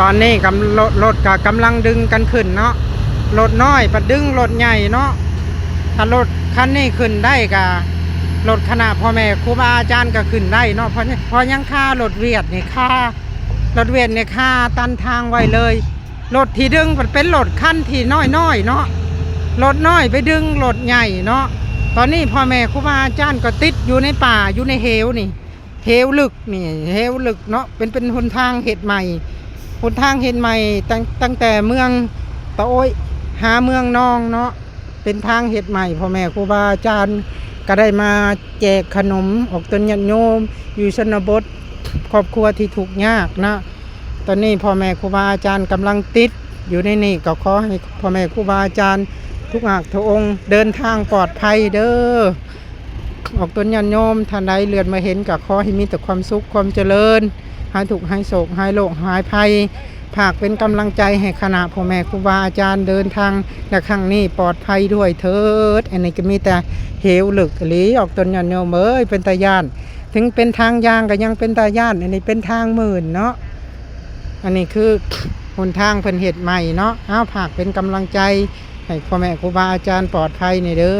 ຕອນນີ້ກຳ ລົດ ລົດກໍກຳລັງດຶງກັນຂຶ້ນເນາະ, ລົດນ້ອຍປະດຶງລົດໃຫຍ່ເນາະ. ຖ້າລົດຄັນນີ້ຂຶ້ນໄດ້ກໍ ລົດຄະນະພໍ່ແມ່ຄູບາອາຈານກໍຂຶ້ນໄດ້ເນາະ. ເພາະ ເພາະຫຍັງຄາລົດວຽດນີ້ ຄາລົດວຽດນີ້ ຄາຕັນທາງໄວ້ເລີຍ. ລົດທີ່ດຶງມັນເປັນລົດຄັນທີ່ນ້ອຍໆເນາະ, ລົດນ້ອຍໄປດຶງລົດໃຫຍ່ເນາະ. ຕອນນີ້ພໍ່ແມ່ຄູບາອາຈານກໍຕິດຢູ່ໃນປ່າ ຢູ່ໃນເຫວນີ້ ເຫວເລິກນີ້ ເຫວເລິກເນາະ. ເປັນ ເປັນຫົນທາງເຮັດໃໝ່, ຫົນທາງເຮັດໃໝ່ ຕັ້ງ ຕັ້ງແຕ່ເມືອງຕະໂອ້ຍຫາເມືອງນອງເນາະ. ເປັນທາງເຮັດໃໝ່ ພໍ່ແມ່ຄູບາອາຈານກໍໄດ້ມາແຈກຂະໜົມອອກຕົນຍາດໂຍມຢູ່ຊົນນະບົດ ຄອບຄົວທີ່ທຸກຍາກນະ. ຕອນນີ້ພໍ່ແມ່ຄູບາອາຈານກຳລັງຕິດຢູ່ໃນນີ້ ກໍຂໍໃຫ້ພໍ່ແມ່ຄູບາອາຈານທຸກອາກທຸກອົງເດີນທາງປອດໄພເດີ. ອອກຕົນຍາດໂຍມທ່ານໃດເຫຼືອມາເຫັນ ກໍຂໍໃຫ້ມີແຕ່ຄວາມສຸກຄວາມຈະເລີນ, ຫາຍທຸກຫາຍໂສກຫາຍໂລກຫາຍໄພ. ຝາກເປັນກຳລັງໃຈໃຫ້ຄະນະພໍ່ແມ່ຄູບາອາຈານເດີນທາງໃນຄັ້ງນີ້ປອດໄພດ້ວຍເທີດ. ອັນນີ້ກໍມີແຕ່ເຫວເລິກອີ່ຫຼີ ອອກຕົນຍາດໂຍມເອີຍ, ເປັນຕາຢ້ານ. ເຖິງເປັນທາງຍ່າງກໍຍັງເປັນຕາຢ້ານ, ອັນນີ້ເປັນທາງມື່ນເນາະ. ອັນນີ້ຄືຫົນທາງເພິ່ນເຮັດໃໝ່ເນາະ. ເອົາ ຝາກເປັນກຳລັງໃຈໃຫ້ພໍ່ແມ່ຄູບາອາຈານປອດໄພນີ້ເດີ.